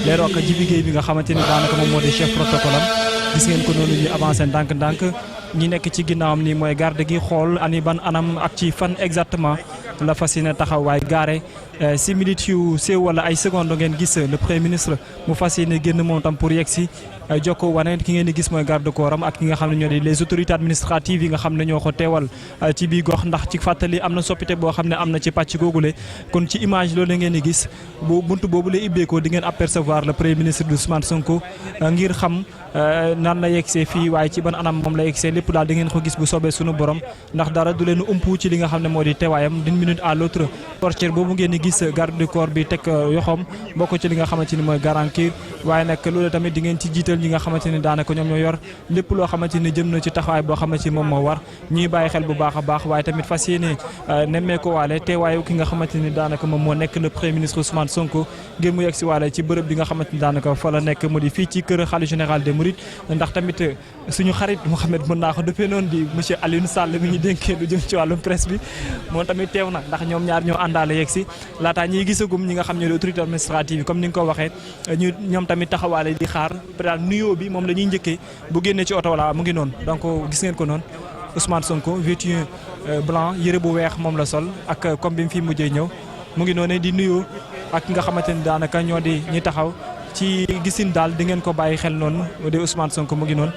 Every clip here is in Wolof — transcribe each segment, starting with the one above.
leeroo ak Jibi Gueye bi nga xamante ni daanaka moom moo di chef protocole am gis ngeen ko noonu ñuy avancé ndànk-ndànk ñi nekk ci ginnaawam nii mooy garde gi xool ani ban anam ak ci fan exactement la fas yéene taxaw waaye gaare si minutes yu sew wala ay secondes ngeen gis le premier ministre mu fas yéene génn moom tam pour yegg si jokko wane ki ngeen di gis mooy garde corps am ak ki nga xam ne ñoo di les autorités administratives yi nga xam ne ñoo ko teewal ci biir gox ndax ci fàttali am na soppite boo xam ne am na ci pàcc googule kon ci image loolu ngeen di gis bu buntu boobu la ibbeekoo di ngeen apercevoir le premier ministre Ousmane Sonko ngir xam nan la yegsee fii waaye ci ban anam moom la yegsee lépp daal di ngeen ko gis bu soobee sunu borom ndax dara du leen umpu ci li nga xam ne moo di teewaayam d'une minute à l'autre portière boobu ngeen di gis garde du corps bi teg yoxoom bokk ci li nga xamante ni mooy garantir waaye nag loolu tamit di ngeen ci jiital ñi nga xamante ni daanaka ñoom ñoo yor lépp loo xamante ni jëm na ci taxawaay boo xamante ni moom moo war ñuy bàyyi xel bu baax a baax waaye tamit fas yéene nemmee ko waale teewaayu ki nga xamante ni daanaka moom moo nekk le premier ministre Ousmane Sonko ngir mu yegg si waale ci bërëb bi nga xamante ni daanaka fa la nekk mu di fii ci kër xalifa général des Mourides ndax tamit suñu xarit Mouhamed mën naa ko dëppee noonu di monsieur Alioune Sall mi ñu dénkee lu jëm ci wàllum presse bi moom tamit teew na ndax ñoom ñaar ñoo àndaale yegg si laataa ñiy gisagum ñi nga xam ne autorité administrative yi comme ni nga ko waxee ñoom tamit taxawaale di xaar peut-être nuyoo bi moom la ñuy njëkkee bu génnee ci oto wala mu ngi noonu donc gis ngeen ko noonu Ousmane Sonko vêtu blanc yëre bu weex moom la sol ak comme bi mu fi mujjee ñëw mu ngi noonu di nuyoo ak nga xamante ni daanaka ñoo di ñi taxaw ci gisin daal di ngeen ko bàyyi xel noonu di Ousmane Sonko mu ngi noonu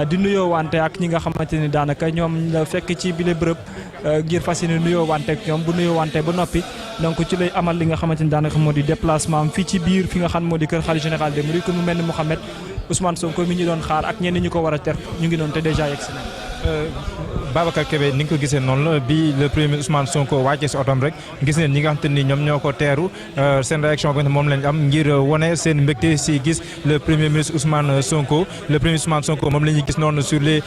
di nuyoo wante ak ñi nga xamante ni daanaka ñoom la fekk ci bile bërëb ngir fas yéene nuyoo wante ak ñoom bu nuyoo wante ba noppi donc ci lay amal li nga xamante ni daanaka moo di déplacement am fii ci biir fi nga xam moo di kër xalifa général des Mourides mu mel ni Mouhamed Ousmane Sonko mi ñu doon xaar ak ñenn ñu ko war a ter ñu ngi noonu te déjà yegg si na Babacar Kébé ni nga ko gisee noonu la bi le premier Ousmane Sonko wàccee si otom rek gis neen ñi nga xam te ni ñoom ñoo ko teeru seen réaction bi moom lañ am ngir wane seen mbégte si gis le premier ministre Ousmane Sonko le premier Ousmane Sonko moom la ñuy gis noonu sur les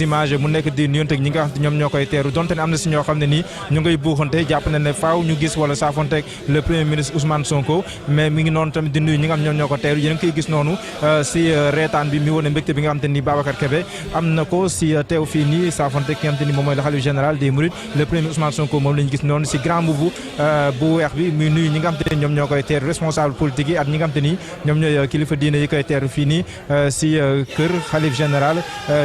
images mu nekk di nuyonte ak ñi nga xam te ñoom ñoo koy teeru donte ne am na si ñoo xam ne nii ñu ngay buuxante jàpp na ne faaw ñu gis wala saafonteeg le premier ministre Ousmane Sonko mais mi ngi noonu tamit di nuyu ñi nga xam ñoom ñoo ko teeru yéen a ngi koy gis noonu si reetaan bi mi wane mbégte bi nga xam te ni Babacar Kébé am na ko si teew fii nii saafonteeg ki nga xam te ni moom mooy le khalife général des Mourides le premier Ousmane Sonko moom la ñu gis noonu si grand boubou bu weex bi muy nuyu ñi nga xam te ni ñoom ñoo koy teeru responsable politique yi ak ñi nga xam te ni ñoom ñooy kilifa diine yi koy teeru fii nii si kër khalife général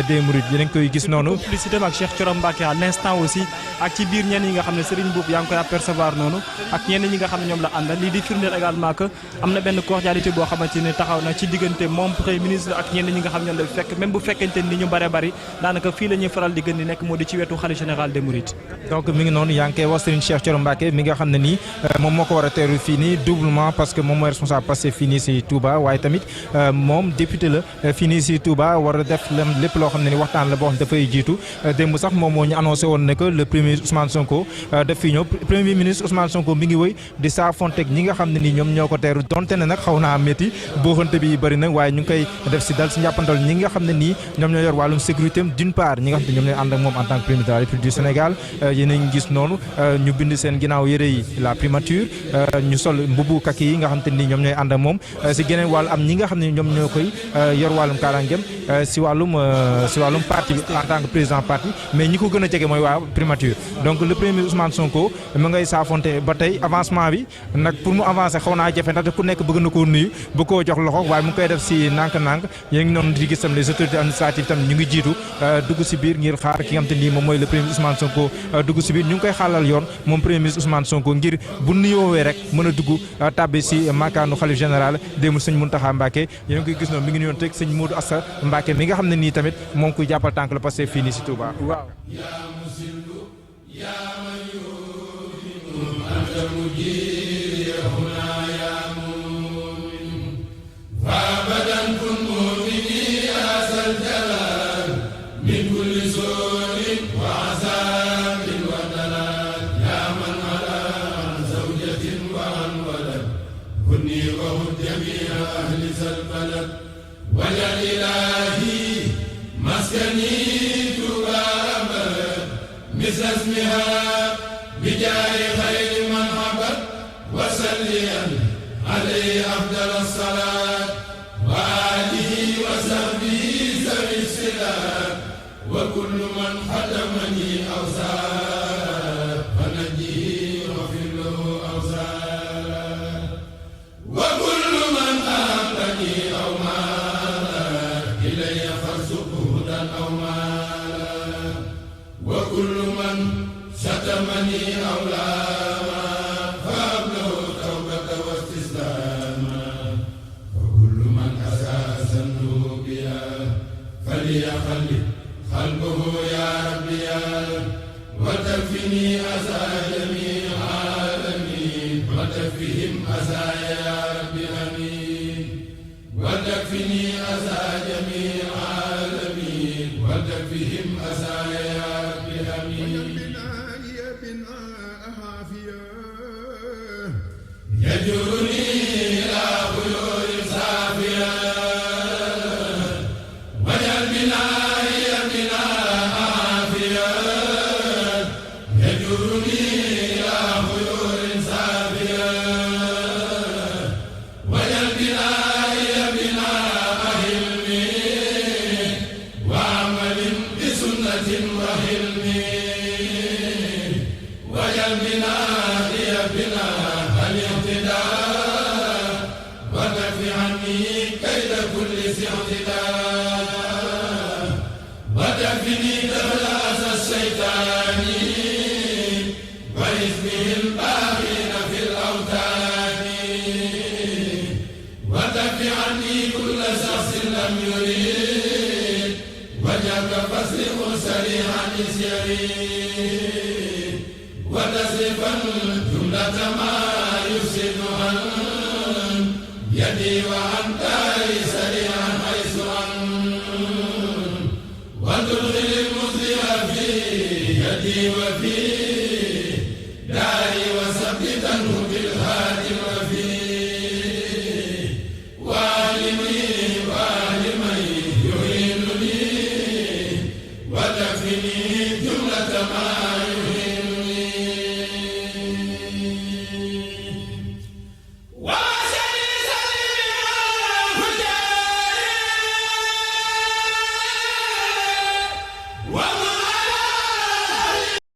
des Mourides yéen a ngi koy gis noonu. complicité ak Cheikh Thioro Mbacké à l'instant aussi ak ci biir ñenn yi nga xam ne Serigne Boub yaa ngi koy apercevoir noonu ak ñenn ñi nga xam ne ñoom la àndal lii di firndeel également que am na benn cordialité boo xamante ne taxaw na ci diggante moom premier ministre ak ñenn ñi nga xam ne ñoom la fekk même bu fekkente ni ñu bare bari daanaka fii la ñuy faral di gën di nekk moo di ci wetu khalife général des Mourides. donc mi ngi noonu yaa ngi koy wax Serigne Cheikh Thioro Mbacké mi nga xam ne nii moom moo ko war a teeru fii nii doublement parce que moom mooy responsable passé fii nii si Touba waaye tamit moom député la fii nii si Touba war a def lépp loo xam ne ni waxtaan la boo xam ne dafay jiitu démb sax moom moo ñu annoncé woon ne que le premier Ousmane Sonko daf fii ñëw premier ministre Ousmane Sonko mi ngi wëy di saafonteeg ñi nga xam ne nii ñoom ñoo ko teeru donte ne nag xaw naa métti booxante bi bëri na waaye ñu ngi koy def si dal si njàppandal ñi nga xam ne nii ñoom ñoo yor wàllum sécurité am d'une part ñi nga xam ne ñoom ñooy ànd ak moom en tant que premier de la République du Sénégal yéen a ngi gis noonu ñu bind seen ginnaaw yëre yi la primature ñu sol mbubu kaki yi nga xam te ni ñoom ñooy ànd ak moom si geneen wàllu am ñi nga xam ne ñoom ñoo koy yor wàllum kaaraangeem si wàllum parti bi en tant que président parti mais ñi ko gën a jege mooy waa primature donc le premier Ousmane Sonko mu ngay saafonte ba tey avancement bi nag pour mu avancer xaw naa jafe ndax ku nekk bëgg na koo nuyu bëgg koo jox loxo waaye mu ngi koy def si nànk-nànk yéen ngi noonu di gis tam les autorités administratives tam ñu ngi jiitu dugg si biir ngir xaar ki nga xam te ni moom mooy le premier Ousmane Sonko dugg si biir ñu ngi koy xaalal yoon moom premier ministre Ousmane Sonko ngir bu nuyoowee rek mën a dugg tàbbi si makaanu xalif général démul sëñ Mountakha Mbacké yéen ngi koy gis noonu mi ngi nuyoon teg sëñ Modou Asta Mbacké mi nga xam ne nii tamit moo ngi koy jàppal tànk la parce que fii nii si Touba waaw wajal ilahi maskani tubaaba misasmiha bijaahi xayri man habat wasalliyan alayhi afdal salaat wa alihi wa sahbihi sawi silaat wa kullu man xadamani وكل من شتمني أو لاما فأبلغ توبة واستسلاما وكل من أساس النوبيا فليخلي قلبه يا ربي وتكفني أسى جميع العالمين وتكفهم أسى يا رب أمين وتكفني أسى جميع العالمين وتكفهم أسى يا رب أمين يجرني إلى خيول صافية وجل بنائي بناء عافية يجرني إلى خيول صافية وجل بنائي بناء حلمي وعمل بسنة وحلمي وجل بنائي بناء الاعتداء ودفع عني كيد كل اعتداء ودفني دبلاس الشيطان وإثمه الباغين في الأوتان ودفع عني كل شخص لم يريد وجهك فاسلق سريعا يسيرين وتصرفا جملة ما يفسد عن يدي وعن